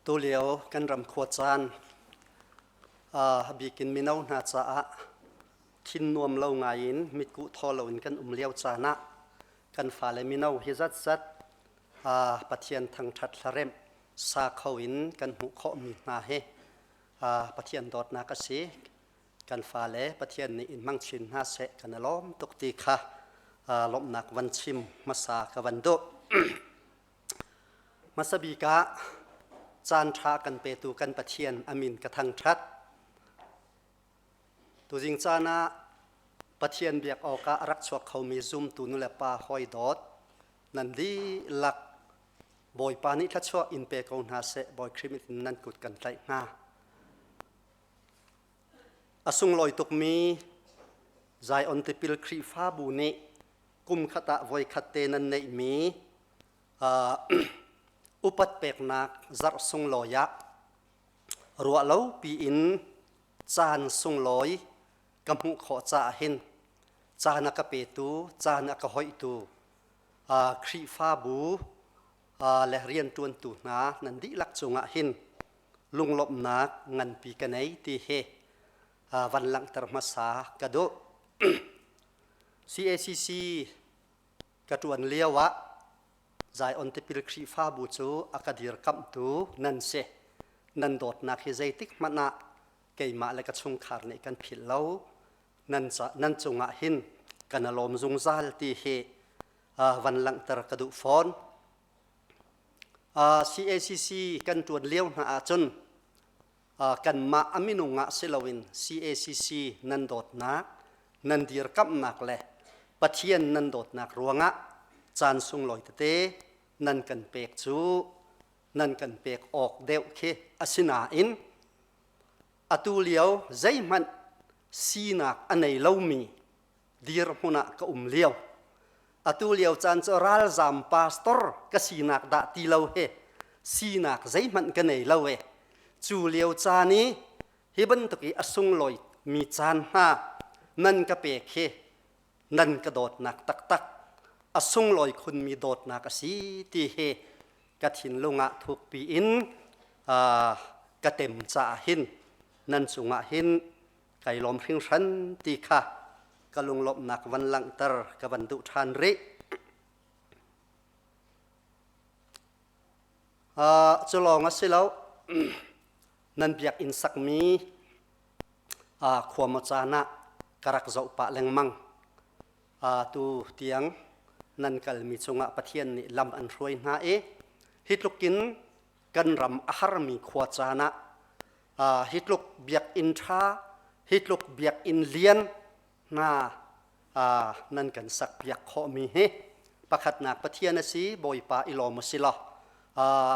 Tulio kan ram khua caan bikin mino hna caah thin nuam lo ngai in mitkuh thaw lo in kan um lio caan ah kan fale mino hi zatzat Pathian thangṭhat hlaremh sa kho in kan hmuh khawhmi hna hi Pathian dawtnak a si. Kan fale Pathian nih in hmang chin hna seh kan i lawm tuk ti kha lawmhnak van chim hmasa ka van duh. Hmasa bik ah caan ṭha kan petu kan Pathian a min ka thangṭhat. Tuzing caan ah Pathian biak awkah a rak chuak khomi zumtu nulepa hawi dawt nan dihlak Bawipa nih thluachuah in pe ko hna seh Bawi Khrih in nan kut kan tlaih hna. A sunglawi tukmi Zion Tipil Khrihfabu nih kum khat ah voikhat te nan neihmi upat peknak zarh sunglawi ah ruah lo piin caan sunglawi ka hmuh khawh caah hin caan a ka petu caan a ka hoihtu Khrihfabu le rianṭuantu hna nan dihlak cungah hin lunglawmhnak nganpi ka nei ti hi van langhter hmasa ka duh. CACC ka ṭuan lio ah Zion Tipil Khrihfabu cu a ka dirkamhtu nan si. Nan dawtnak hi zeitik hmanh ah keimah le ka chungkhar nih kan philh lo. Nan, nan cungah hin kan i lawm zungzal ti hi van langhter ka duh fawn. CACC kan ṭuan lio hna ahcun kanmah a minung ah si loin CACC nan dawtnak, nan dirkamhnak le Pathian nan dawtnak ruangah caan sunglawi tete nan kan pek cu nan kan pek awk deuh khi asinain atu lio zeihmanh sinak a nei lomi dirhmun ah ka um lio. Atu lio caan cu ralzam pastor ka sinak dah ti lo he sinak zeihmanh ka nei lo e. Cu lio caan i hi bantuk i a sunglawi mi caan hna nan ka pek hi nan ka dawtnak taktak a sunglawi khunmi dawtnak a si ti hi ka thinlung ah thukpi in ka tem caah hin nan cungah hin kai lawm hringhran ti kha ka lunglawmhnak van langhter ka van duh ṭhan rih. Cu lawng a si lo, nan biakinn sakmi khua maw caan ah ka rak zoh pah lengmang. Tu tiang nan kalmi cungah Pathian nih lam an hruai hna i hi tlukin kan ram a harmi khua caan ah hi tluk biakinn ṭha, hi tluk biakinn lian hna nan kan sak piak khawhmi hi pakhatnak Pathian a si, Bawipa i lawm u si law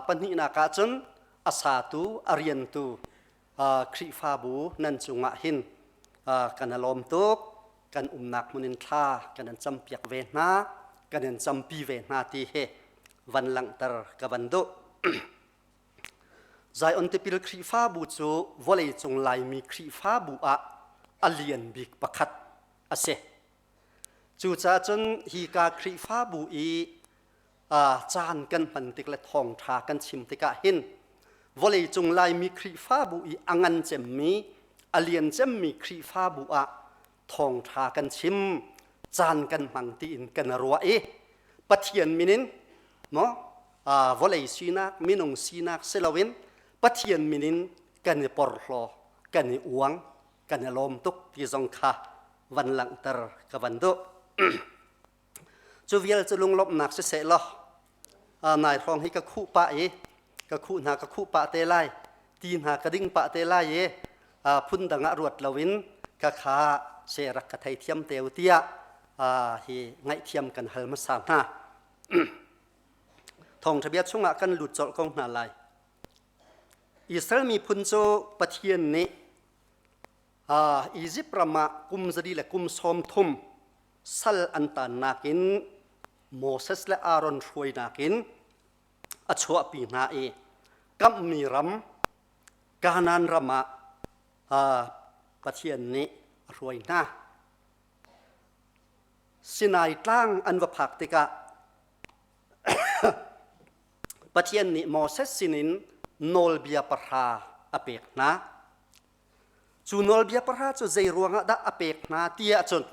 pahnihnak ah cun a satu, a riantu Khrihfabu nan cungah hin kan i lawm tuk. Kan umnak hmun in thla kan in campiak ve hna, kan in campi ve hna ti hi van langhter ka van duh. Zion Tipil Khrihfabu cu vawleicung Laimi Khrihfabu ah a lian bik pakhat a si. Cucaah cun hika Khrihfabu i caan kan hman tik le thawngṭha kan chim tikah hin vawleicung Laimi Khrihfabu i a ngan cemmi, a lian cemmi Khrihfabu ah thawngṭha kan chim, caan kan hmang tiin kan ruah i Pathian min in maw vawlei sinak minung sinak si loin Pathian min in kan i porhlaw kan i uang kan i lawm tuk ti zong kha van langhter ka van duh. Cu vial cu lunglawmhnak siseh law nai hrawng hi ka khuh pah i ka khuh hna ka khuh pah te lai ti hna ka ding pah te lai i phundang ah ruat loin ka kha se rak ka theithiam te u tiah hi ngaihthiam kan hal hmasa hna. Thawngṭha bia chungah kan lut colh ko hna lai. Israel miphun cu Pathian nih Izipt ram ah kum zali le kum 30 sal an tannak in Moses le Aaron hruainak in a chuahpi hna i kamhmi ram Kanaan ram ah Pathian nih a hruai hna. Sinai tlang an va phak tikah Pathian nih Moses sinin nawlbia pahra a pek hna. Cu nawlbia pahra cu zei ruangah dah a pek hna ti ahcun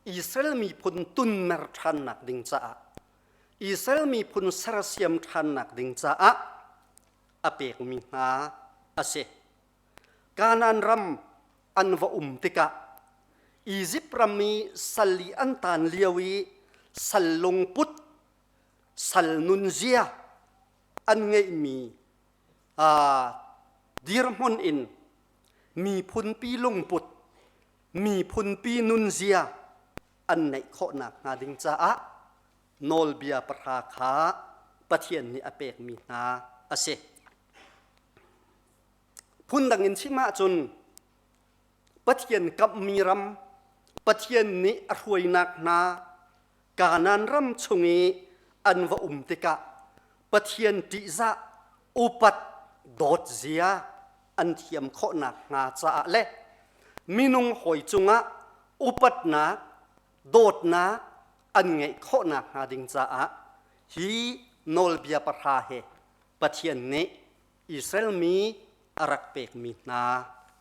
Israel miphun tunmer ṭhannak ding caah Israel miphun sersiam ṭhannak ding caah a pekmi hna a si. Kanaan ram an va um tikah Izipt ram i sal i an taan lio i sal lungput, sal nunzia an ngeihmi dirhmun in miphunpi lungput, miphunpi nunzia an neih khawh nakhnga ding caah nawlbia pahra kha Pathian nih a pekmi hna a si. Phundang in chim ahcun Pathian kamhmi ram, Pathian nih a hruainak hna Kanaan ram chung i an va um tikah Pathian ṭihzah, upat, dawt zia an thiam khawh nakhnga caah le minung hawi cungah upatnak, dawtnak an ngeih khawh nakhnga ding caah hi nawlbia pahra he Pathian nih Israel mi a rak pekmi hna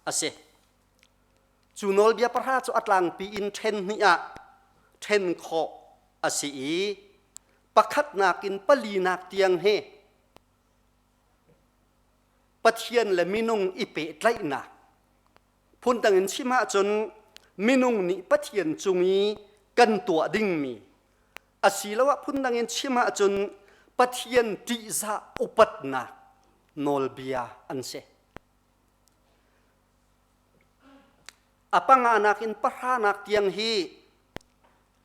a si. Cu nawlbia pahra cu a tlangpi in ṭhen hnih ah ṭhen khawh a si i pakhatnak in palinak tiang hi Pathian le minung i pehtlaihnak phundang in chim ahcun minung nih Pathian cung i kan tuah dingmi asiloah phundang in chim ahcun Pathian ṭihzah upatnak nawlbia an si. A panganak in pahranak tiang hi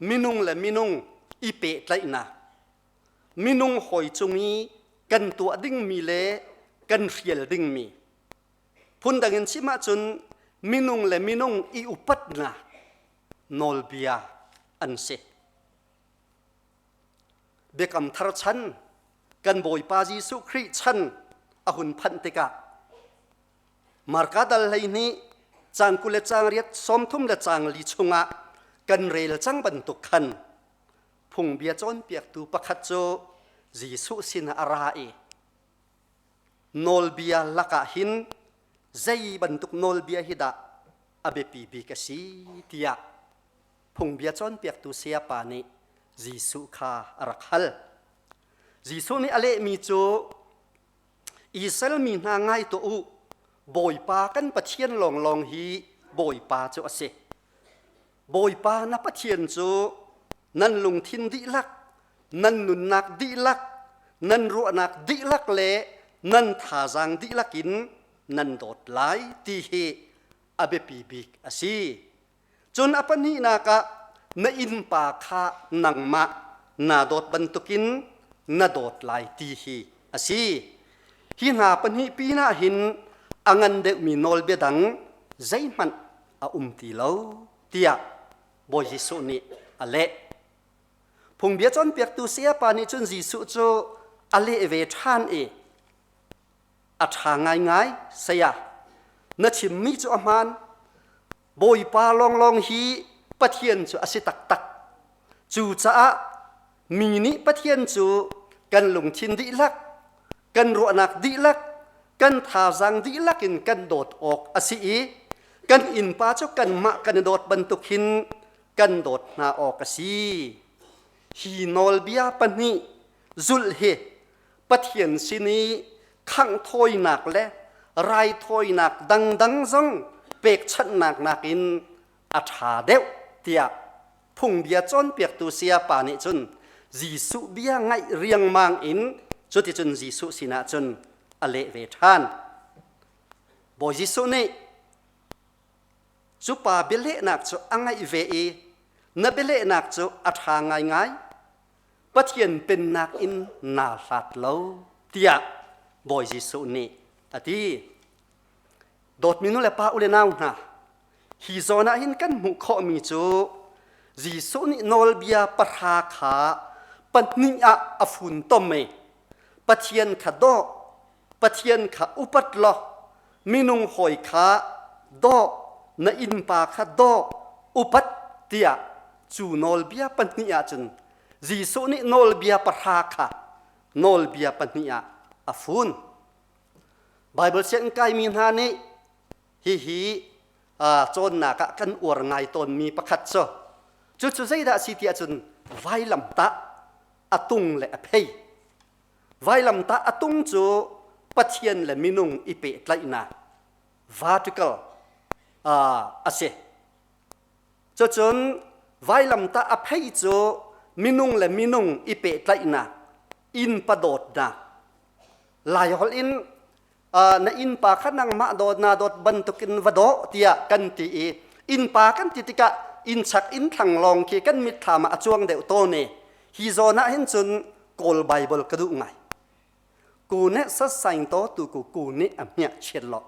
minung le minung i pehtlaihnak, minung hawi cung i kan tuah dingmi le kan hrial dingmi. Phundang in chim ahcun minung le minung i upatnak nawlbia an si. Biakam thar chan kan Bawipa Jesuh Khrih chan a hun phanh tikah Marka dal 12 caang 20 le caang riat 30 le caang li chungah kan rel cang bantuk khan phungbia cawnpiaktu pakhat cu Jesuh sinah a ra i nawlbia lakah hin zei bantuk nawlbia hi dah a biapi bik a si tiah phungbia cawnpiaktu sayapa nih Jesuh kha a rak hal. Jesuh nih a lehmi cu Israel mi hna ngai tuah u, Bawipa kan Pathian lawnglawng hi Bawipa cu a si. Bawipa na Pathian cu nan lungthin dihlak, nan nunnak dihlak, nan ruahnak dihlak le nan thazaang dihlak in nan dawt lai ti hi a biapi bik a si. Cun a pahnihnak ah na innpa kha nangmah naa dawt bantukin na dawt lai ti hi a si. Hi hna pahnih pinah hin a ngan deuhmi nawlbia dang zeihmanh a um ti lo tiah Bawi Jesuh nih a leh. Phungbia cawnpiaktu sayapa nih cun Jesuh cu a leh ve ṭhan i a ṭha ngaingai saya na chimmi cu a hmaan Bawipa lawnglawng hi Pathian cu a si taktak. Cucaah mi nih Pathian cu kan lungthin dihlak, kan ruahnak dihlak, kan thazaang dihlak in kan dawt awk a si i kan innpa cu kanmah kan i dawt bantuk hin kan dawt hna awk a si. Hi nawlbia pahnih zulh hi Pathian sin i khangh thawinak le raithawinak dangdang zong pekchanhnak nakin a ṭha deuh tiah phungbia cawnpiaktu sayapa nih cun Jesuh bia ngaih riangmang in cuticun Jesuh sinah cun a leh ve ṭhan. Bawi Jesuh nih cu pa bialehnak cu a ngaih ve i na bialehnak cu a ṭha ngaingai Pathian pennak in naa hlat lo tiah Bawi Jesuh nih a ti. Dawtmi nu le pa u le nau hna, hi zawn ah hin kan hmuh khawhmi cu Jesuh nih nawlbia pahra kha pahnih ah a funtom i Pathian kha daw, Pathian kha upat law, minung hawi kha daw, na innpa kha daw, upat tiah cu nawlbia pahnih ahcun Jesuh nih nawlbia pahra kha nawlbia pahnih ah a fun. Bible sianginn kaimi hna nih hihi cawnnak ah kan uar ngai tawnmi pakhat cu cucu zeidah a si ti ahcun vailamtah a tung le a phei. Vailamtah a tung cu Pathian le minung i pehtlaihnak vertical a si. Cucun vailamtah a phei cu minung le minung i pehtlaihnak innpa dawtnak Laiholh in na innpa kha nangmah dawt na dawt bantukin va daw tiah kan ti i innpa kan ti tikah innchak innthlang lawng khi kan mitthlam ah a cuang deuh tawn i hi zawn ah hin cun Kawl Bible ka duh ngai. Ku nih sasaing to tu ku ku nih a hmiah chiat lo.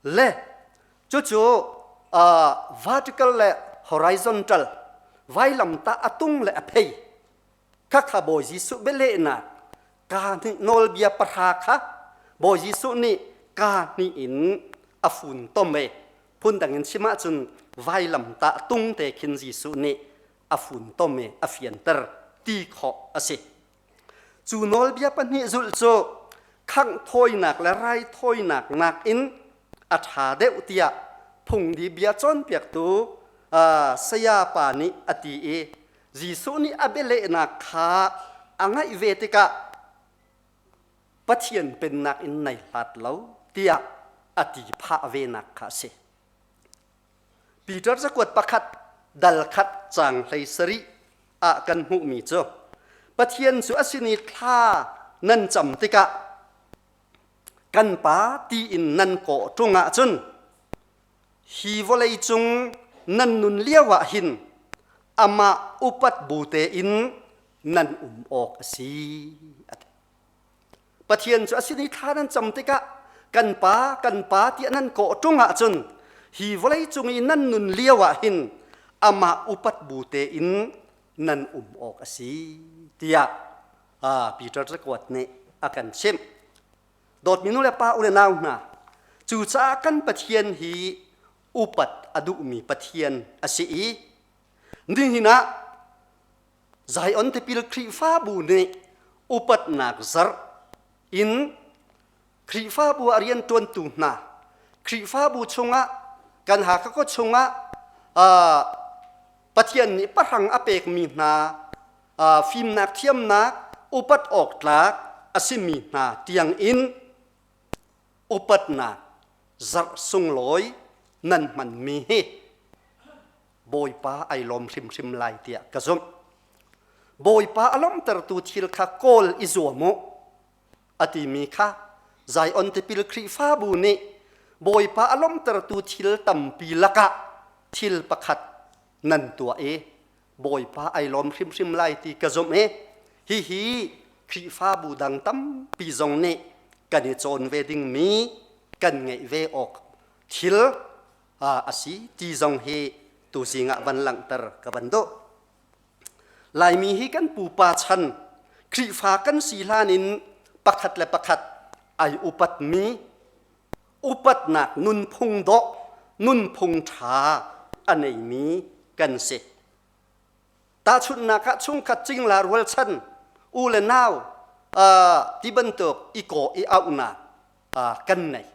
Le cucu vertical le horizontal vailamtah a tung le a phei Khakha Bawi Jesuh bialehnak kaa hnih nawlbia pahra kha Bawi Jesuh nih kaa hnih in a funtom e. Phundang in chim ahcun vailamtah tung te khin Jesuh nih a funtom i a fianter ti khawh a si. Cu nawlbia pahnih zulh cu khangh thawinak le raithawinak nakin a ṭha deuh tiah phungdi bia cawnpiaktu saya pa nih a ti i Jesuh nih a bialehnak kha a ngaih ve tikah Pathian pennak in nai hlat lo tiah a ti phah venak kha a si. Peter cakuat pakhat dal khat caang 17 ah kan hmuhmi cu Pathian cu a sin i thla nan cam tikah kan Pa tiin nan kawh ṭung ahcun hi vawlei cung nan nun lio ah hin amah upat bu tein nan um awk a si. Pathian cu a sin i thla nan cam tikah kan Pa, kan Pa tiah nan kawh ṭung ahcun hi vawlei cung i nan nun lio ah hin amah upat bu tein nan um awk a si tiah Peter cakuat nih a kan chimh. Dawtmi nu le pa u le nau hna, cucaah kan Pathian hi upat a duhmi Pathian a si i nihin ah Zion Tipil Khrihfabu nih upatnak zarh in Khrihfabu ah rianṭuantu hna, Khrihfabu chungah kan Hakha khua chungah Pathian nih pahrang a pekmi hna fimnak thiamnak upat awk tlak a simi hna tiangin upatnak zarh sunglawi nan hmanmi hi Bawipa ai lawm hrimhrim lai tiah ka zumh. Bawipa a lawmhtertu thil kha kawl i zuam u a timi kha Zion Tipil Khrihfabu nih Bawipa a lawmhtertu thil tampi lakah thil pakhat nan tuah i Bawipa ai lawm hrimhrim lai ti ka zumh i hihi Khrihfabu dang tampi zong nih kan i cawn ve dingmi kan ngeih ve awk thil a si ti zong hi tuzing ah van langhter ka van duh. Laimi hi kan pupa chan Khrihfa kan si hlan in pakhat le pakhat ai upatmi upatnak nunphung dawh nunphung ṭha a neimi kan si. Tahchunhnak ah chungkhat cingla rualchan u le nau ti bantuk i kawh i auhnak kan nei.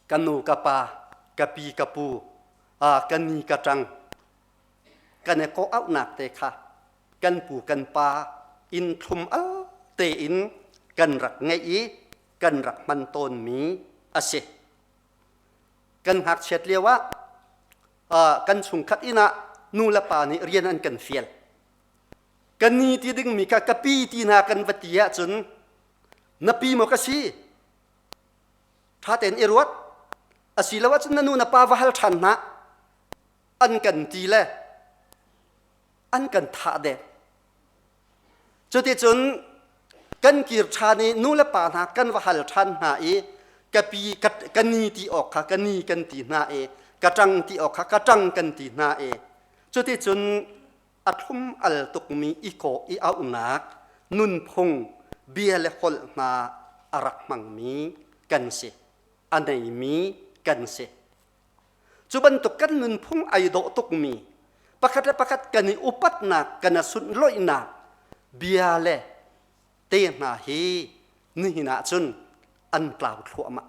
Ka nu ka pa, ka pi ka pu, ka ni ka ṭang, kan i kawh auhnak te kha kan pu kan pa inn thlum al tein kan rak ngeih i kan rak hman tawnmi a si. Kan ngakchiat lio ah kan chungkhat inn ah nu le pa nih rian an kan fial. Ka ni ti dingmi kha ka pi ti hna kan va ti ahcun na pi maw ka si? Ṭha tein i ruat. Asilo ahcun na nu na pa va hal ṭhan hna. An kan ti le an kan thah dek. Cuticun kan kir ṭhan i nu le pa hna kan va hal ṭhan hna i ka pi ka ni ti awk kha ka ni kan ti hna i ka ṭang ti awk kha ka ṭang kan ti hna i cuticun a thlum al tukmi i kawh i auhnak nunphung bia le holh hna a rak hmangmi kan si a neimi kan si. Cu bantuk kan nunphung ai dawh tukmi pakhat le pakhat kan i upatnak kan i sunhlawihnak bia le te hna hi nihin ah cun an tlau thluahmah,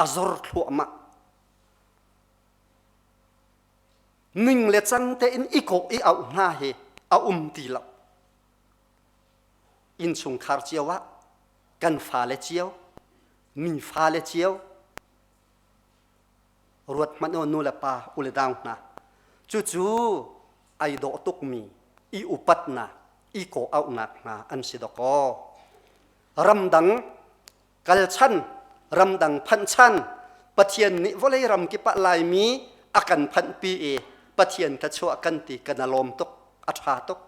a zor thluahmah. Ning le cang tein i kawh i auh hna hi a um ti lo. Innchungkhar cio ah kan fale cio, mi fale cio, ruat hmanh aw nu le pa u le dau hna. Cucu ai dawh tukmi i upatnak, i kawh auhnak hna an si dawkaw. Ramdang kalchan, ramdang phanh chan, Pathian nih vawlei ram kip ah Laimi a kan phanhpi i Pathian thluachuah kan ti kan a lawm tuk, a ṭha tuk.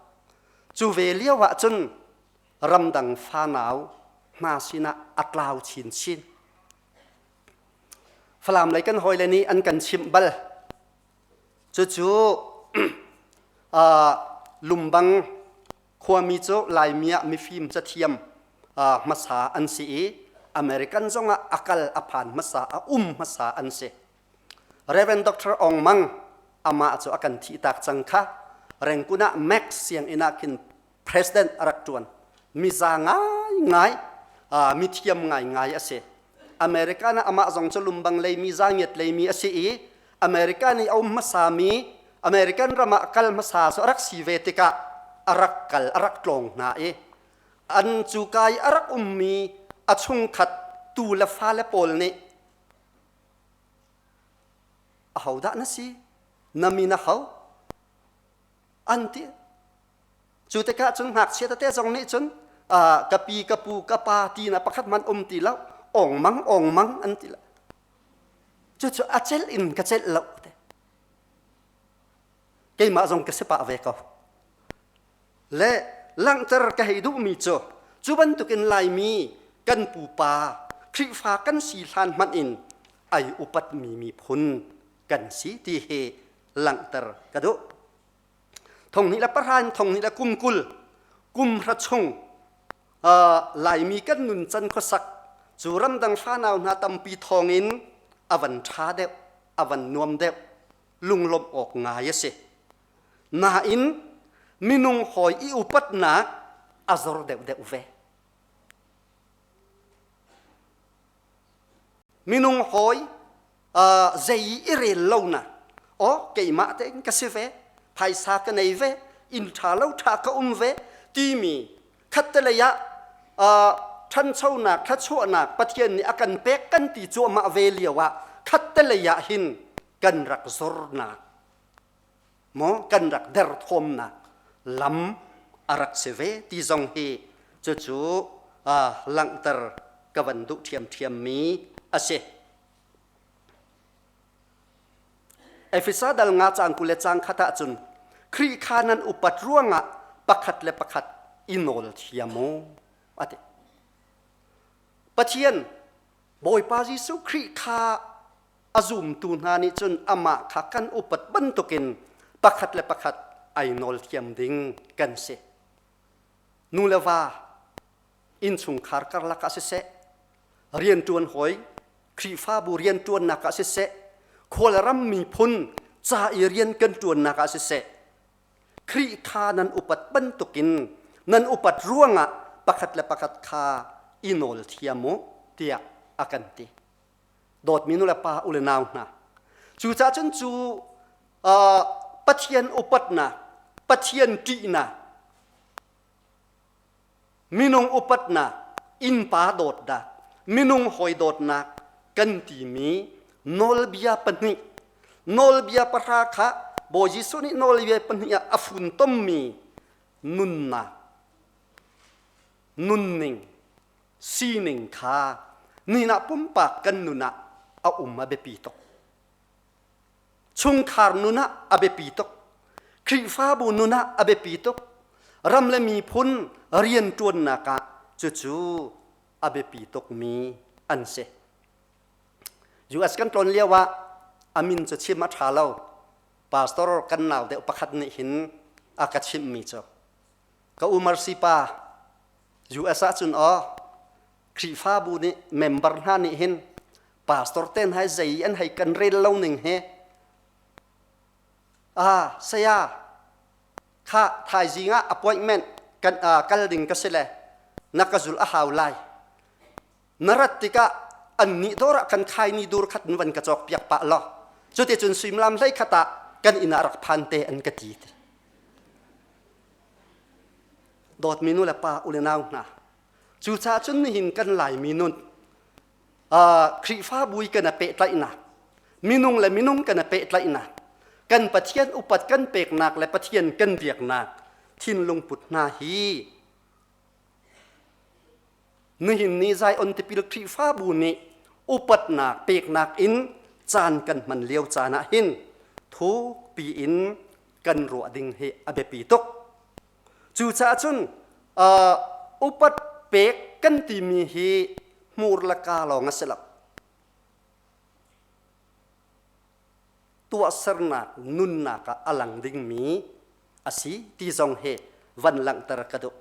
Cu ve lio ah cun ramdang fanau hna sinah a tlau chinchin. Falam lei kan hawile nih an kan chimh bal. Cucu Lumbang khuami cu Laimi ah mifim cathiam hmasa an si i American zongah a kal a phan hmasa, a um hmasa an si. Reverend Dr. Ong Mang amah cu a kan thihtak cang kha Rengkun ah Max sianginn ah khin president a rak ṭuan. Miza ngaingai, mithiam ngaingai a si. American ah amah zong cu lumbang leimi zangiat leimi a si i American i a um hmasami American ram ah kal hmasa cu a rak si ve tikah a rak kal a rak tlawng hna i an cuka i a rak ummi a chungkhat tu le fale pawl nih ahodah na si na min a ho an ti. Cu tikah cun ngakchia tete zong nih cun ka pi ka pu ka pa ti na pakhat hmanh um ti lo, ong mang ong mang an ti lo. Cucu a celh in ka celh lo te. Keimah zong ka si pah ve ko. Le langhter ka hei duhmi cu cu bantukin Laimi kan pupa Khrihfa kan si hlan hmanh in ai upatmi miphun kan si ti hi langhter ka duh. Thonghnih le pahra in thonghnih le kum 20 kum hra chung Laimi kan nuncan khuasak cu ramdang fanau hna tampi thawngin a van ṭha deuh, a van nuam deuh, lunglawmh awk ngai a si. Nain minung hawi i upatnak a zor deuhdeuh ve. Minung hawi zei i rel lonak aw keimah tein ka si ve, phaisa ka nei ve, inn ṭha lo ṭha ka um ve timi khattelei ah ṭhanchonak thluachuahnak Pathian nih a kan pek kan ti cuahmah ve lio ah khattelei ah hin kan rak zornak maw kan rak derthawmnak lam a rak si ve ti zong hi cucu langhter ka van duh ṭhiamṭhiammi a si. Efesa dal nga cang 20 le cang khat ahcun Khrih kha nan upat ruangah pakhat le pakhat i nawl thiam u a ti. Pathian Bawipa Jesuh Khrih kha a zumtu hna nih cun amah kha kan upat bantukin pakhat le pakhat ai nawl thiam ding kan si. Nu le va innchungkhar karlak ah siseh, rianṭuan hawi Khrihfabu rianṭuannak ah siseh, khualram miphun ca i rian kan ṭuannak ah siseh, Khrih kha nan upat bantukin nan upat ruangah pakhat le pakhat kha i nawl thiam u tiah a kan ti. Dawtmi nu le pa u le nau hna, cucaah cun cu Pathian upatnak, Pathian ṭihnak, minung upatnak, innpa dawtnak, minung hawi dawtnak kan timi nawlbia pahnih, nawlbia pahra kha Bawi Jesuh nih nawlbia pahnih ah a funtommi nunnak, nunning, sining kha nihin ah pumpak kan nun ah a um a biapi tuk. Chungkhar nun ah a biapi tuk. Khrihfabu nun ah a biapi tuk. Ram le miphun rianṭuannak ah cucu a biapi tukmi an si. US kan tlawn lio ah a min cu chim a ṭha lo. Pastor kan nau deuh pakhat nih hin a ka chimhmi cu ka u Mercy pa US ahcun aw Khrihfabu nih member hna nih hin pastor ten hai zei an hei kan rel lo ning hi ah saya kha thaizing ah appointment. Kan kal ding ka si le na ka zul a hau lai. Na rat tikah an nih dawr ah kan khai ni dur khat in van ka cawk piak pah law cuticun suimilam hlei khat ah kan inn ah rak phan te an ka ti. Dawtmi nu le pa u le nau hna, cucaah cun nihin kan Laimi nun Khrihfabu i kan i pehtlaihnak, minung le minung kan i pehtlaihnak, kan Pathian upat kan peknak le Pathian kan biaknak thinlung put hna hi nihin ni Zion tipil Khrihfabu nih upatnak peknak in caan kan hman lio caan ah hin thukpi in kan ruah ding hi a biapi tuk. Cucaah cun upat pek kan timi hi hmur le ka lawng a si lo. Tuahsernak nunnak ah a lang dingmi a si ti zong hi van langhter ka duh.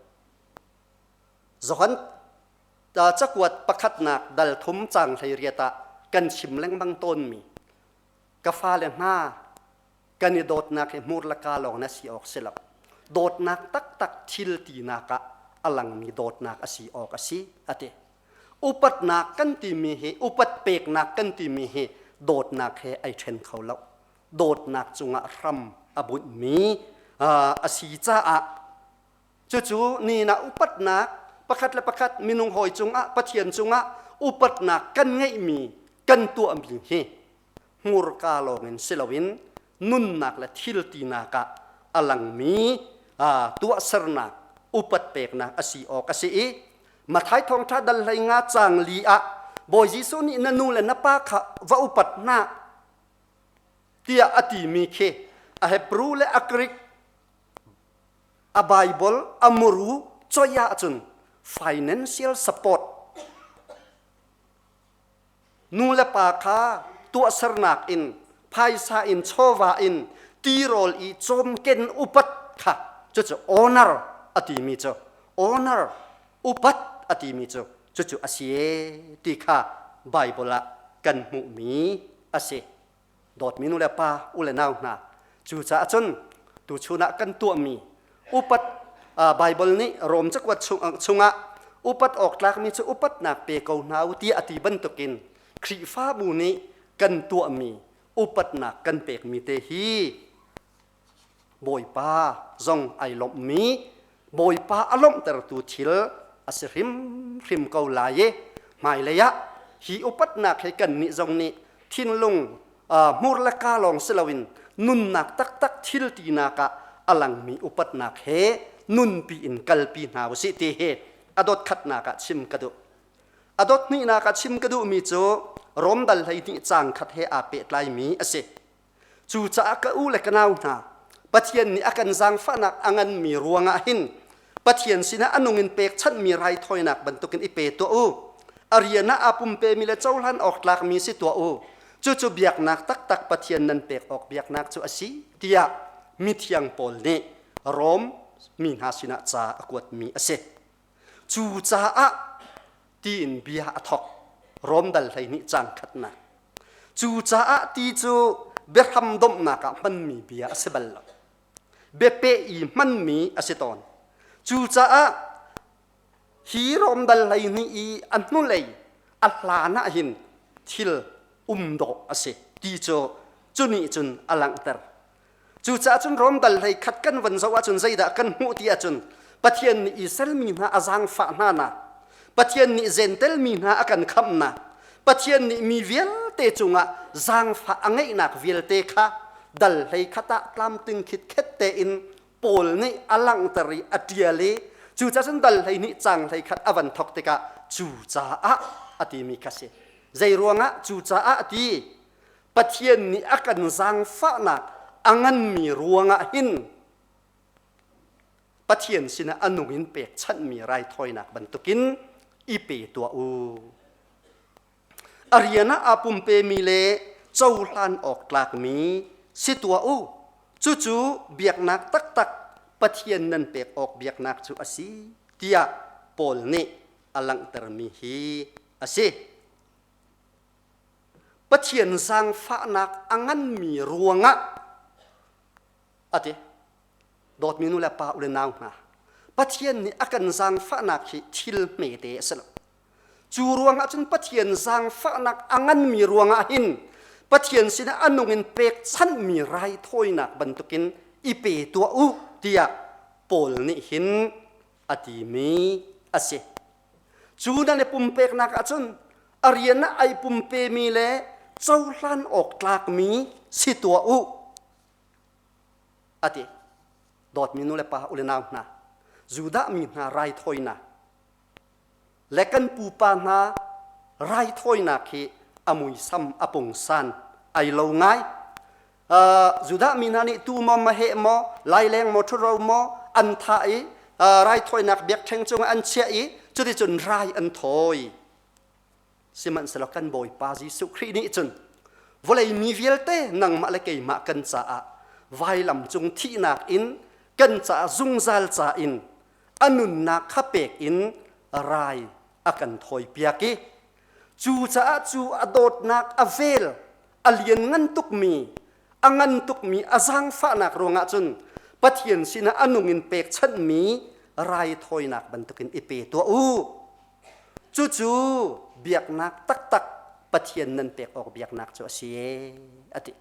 Johan cakuat pakhatnak dal thum cang hlei riat ah kan chim lengmang tawnmi ka fale hna kan i dawtnak hi hmur le ka lawng na si awk si lo. Dawtnak taktak thil tinak ah a langmi dawtnak a si awk a si a ti. Upatnak kan timi hi upat peknak kan timi hi dawtnak he ai ṭhen kho lo. Dawtnak cungah hram a bunhmi a si caah cucu ni na upatnak pakhat le pakhat minung hawi cungah Pathian cungah upatnak kan ngeihmi kan tuahmi hi hmurka lawngin si loin nunnak le thil tinak ah a langmi tuahsernak upat peknak a si awk a si i Matthai thawngṭha dal hlei nga caang li ah Bawi Jesuh nih na nu le na pa kha va upat hna tiah a timi khi a Hebrew le a Greek a Bible a muru choi ahcun financial support Nu le pa kha tuahsernak in phaisa in chawva in tirawl i cawmken upat kha cucu honor a timi cu honor upat a timi cu cucu a si e ti kha Bible ah kan hmuhmi a si. Dawtmi nu le pa u le nau hna cucaah cun tuchun ah kan tuahmi upat Bible nih Rom cakuat chungah upat awk tlakmi cu upatnak pe ko hna u tiah a ti bantukin Khrihfabu nih kan tuahmi upatnak kan pekmi te hi Bawipa zong ai lawmhmi Bawipa a lawmhtertu thil a si hrimhrim ko lai i hmailei ah hi upatnak he kannih zong nih thinlung hmur le ka lawng si loin nunnak taktak thil tinak ah a langmi upatnak he nunpi in kalpi hna usih ti hi a dot khatnak ah chim ka duh. A dot hnihnak ah chim ka duhmi cu Rom dal 12 caang khat he aa pehtlaimi a si. Cucaah ka u le ka nau hna, Pathian nih a kan zaangfahnak a nganmi ruangah hin Pathian sinah a nung in pekchanhmi raithawinak bantukin i pe tuah u. A rian ah aa pumpemi le cohlan awk tlakmi si tuah u. Cucu biaknak taktak Pathian nan pek awk biaknak cu a si, tiah mithiang Paul nih Rom mi hna sinah ca a kuatmi a si. Cucaah tiin bia a thawk. Rom dal 12 caang khatnak. Cucaah ti cu biahram domhnak ah hmanmi bia a si bal lo. Biapeh i hmanmi a si tawn. Cucaah hi Rom dal 12 i a hnulei a hlan ah hin thil um dawh a si ti cu cu nih cun a langhter. Cucaah cun Rom dal hlei khat kan van zoh ahcun zeidah kan hmuh ti ahcun Pathian nih Israel mi hna a zaangfah hna nak, Pathian nih Gentel mi hna a kan khamhnak, Pathian nih mi vialte cungah zaangfah a ngeihnak vialte kha dal hlei khat ah tlamtling khitkhet tein Paul nih a langhter i a ṭial i cucaah cun dal 12 caang 11 a van thawk tikah cucaah a timi kha si. Zei ruangah cucaah a ti? Pathian nih a kan zaangfahnak a nganmi ruangah hin Pathian sinah a nung in pekchanhmi raithawinak bantukin i pe tuah u. A rian ah aa pumpemi le cohlan awk tlakmi si tuah u. Cucu biaknak taktak Pathian nan pek awk biaknak cu a si tiah Paul nih a langhtermi hi a si. Pathian zaangfahnak a nganmi ruangah a ti. Dawtmi nu le pa u le nau hna, Pathian nih a kan zaangfahnak hi thil hmete a si lo. Cu ruangah cun Pathian zaangfahnak a nganmi ruangah hin Pathian sinah a nung in pekchanhmi raithawinak bantukin i pe tuah u tiah Paul nih hin a timi a si. Cu nan i pumpeknak ahcun a rian ah ai pumpemi le cohlan awk tlakmi si tuah u a ti. Dawtmi nu le pa u le nau hna, Judah mi hna raithawinak le kan pupa hna raithawinak hi a muisam a pungsan ai lo ngai. Judah mi hna nih tu maw maheh maw laileng maw ṭhuro maw an thah i raithawinak biakṭheng cungah an chiah i cuticun rai an thawi. Sihmanhsehlaw kan Bawipa Jesuh Khrih nih cun vawlei mi vialte nangmah le keimah kan caah vailam cung thihnak in kan caah zungzal ca in a nunnak kha pek in rai a kan thawipiak i cucaah cu a dawtnak a vel a lianngan tukmi a ngan tukmi a zaangfahnak ruangah cun Pathian sinah a nung in pekchanhmi raithawinak bantukin i pe tuah u. Cucu biaknak taktak Pathian nan pek awk biaknak cu a si a ti.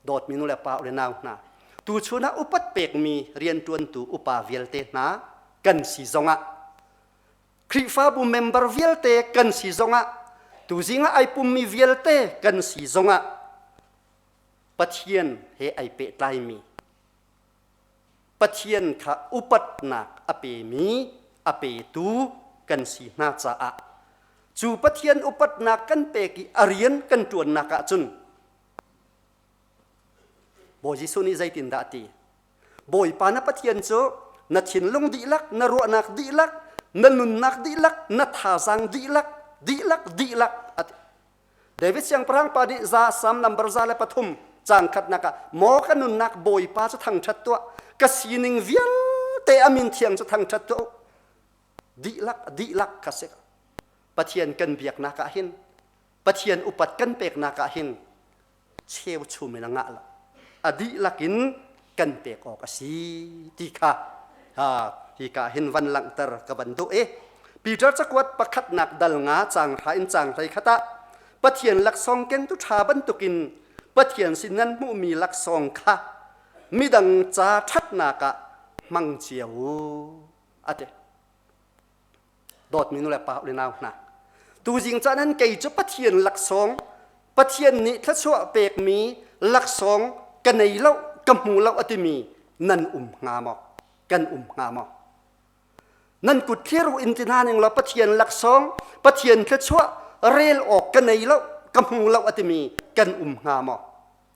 Dawtmi nu le pa le nau hna, tuchun ah upat pekmi rianṭuantu upa vialte hna kan si zongah Khrihfabu member vialte kan si zongah tuzing ah ai pummi vialte kan si zongah Pathian he ai pehtlaimi Pathian kha upatnak a pemi a petu kan si hna caah cu Pathian upatnak kan pek i a rian kan ṭuannak ahcun Bawi Jesuh nih zeitindah a ti? Bawipa na Pathian cu na thinlung dihlak, na ruahnak dihlak, na nunnak dihlak, na thazaang dihlak, dihlak, dihlak a ti. David siangpahrang pa nih za Salm number 103 caang khatnak ah maw ka nunnak Bawipa cu thangṭhat tuah ka sining vialte a min thiang cu thangṭhat tuah u dihlak dihlak kha si Pathian kan biaknak ah hin Pathian upat kan peknak ah hin cheuchum in a ngah lo a dihlak in kan pek awk a si ti kha hi ka hin van langhter ka van duh i Peter cakuat pakhatnak dal nga cang hra in cang hlei khat ah Pathian laksawng kentu ṭha bantukin Pathian sin nan hmuhmi laksawng kha midang ca ṭhatnak ah hmang cio u a ti. Dawtmi nu le pa le nau hna, tuzing caan han kei cu Pathian laksawng, Pathian nih thluachuah pekmi laksawng ka nei lo, ka hmu lo a timi nan um hnga maw? Kan um hnga maw? Nan kut thlir in ti hna ning law Pathian laksawng, Pathian thluachuah rel awk ka nei lo, ka hmu lo a timi kan um hnga maw?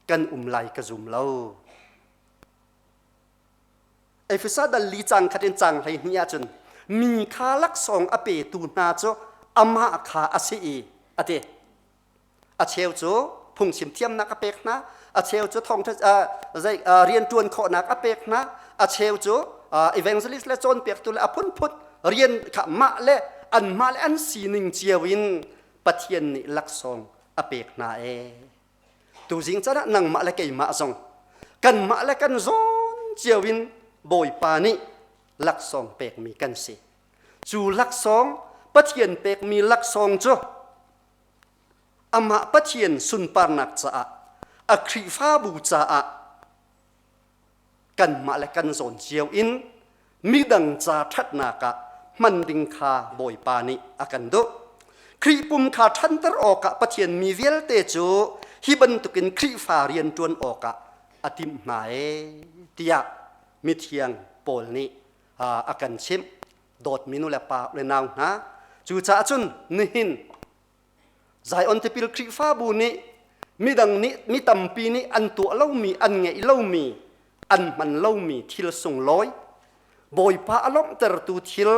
Kan um lai ka zum lo. Efesa dal li cang khat in cang 12 ahcun mi kha laksawng a petu hna cu amah kha a si i a ti. A cheu cu phungchim thiamnak a pek hna, a cheu cu thawngṭha zei rianṭuan khawhnak a pek hna, a cheu cu evangelist le cawnpiaktu le a phunphun rian kha mah le anmah le an sining cio in Pathian nih laksawng a pek hna ee. Tuzing caan ah nangmah le keimah zong kanmah le kan zawn cio in Bawipa nih laksawng pekmi kan si. Cu laksawng Pathian pekmi laksawng cu amah Pathian sunparnak caah a Khrihfabu caah kanmah le kan zawn cio in midang ca ṭhatnak ah hman ding kha Bawipa nih a kan duh. Khrih pum kha ṭhanter awkah Pathian mi vialte cu hi bantukin Khrihfa rian ṭuan awkah a timh hna ee tiah mithiang Paul nih a kan chimh. Dawtmi nu le pa le nau hna, cucaah cun nihin Zion tipil Khrihfabu nih midang nih mi tampi nih an tuah lomi an ngeih lomi an hman lomi thil sunglawi Bawipa a lawmhtertu thil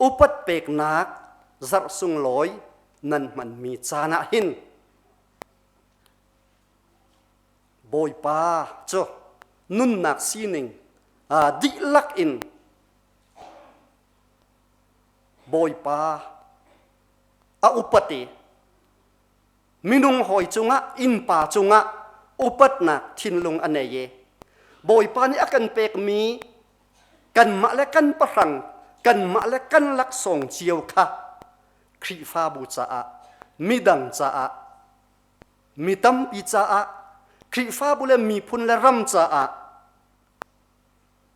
upat peknak zarh sunglawi nan hmanmi caan ah hin Bawipa cu nunnak sining dihlak in Bawipa a upat i minung hawi cungah innpa cungah upatnak thinlung a nei i Bawipa nih a kan pekmi Kanmah le kan pahrang, kanmah le kan laksawng cio kha Khrihfabu caah, midang caah, mi tampi caah, Khrihfabu le miphun le ram caah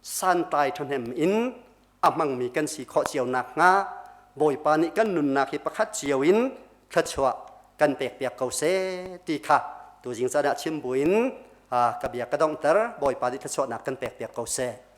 santlai ṭhahnem in a hmangmi kan si khawh cio nakhnga Bawipa nih kan nunnak hi pakhat cio in thluachuah kan pekpiak ko seh ti kha tuzing caan ah chim buin ka bia ka donghter. Bawipa nih thluachuahnak kan pekpiak ko seh.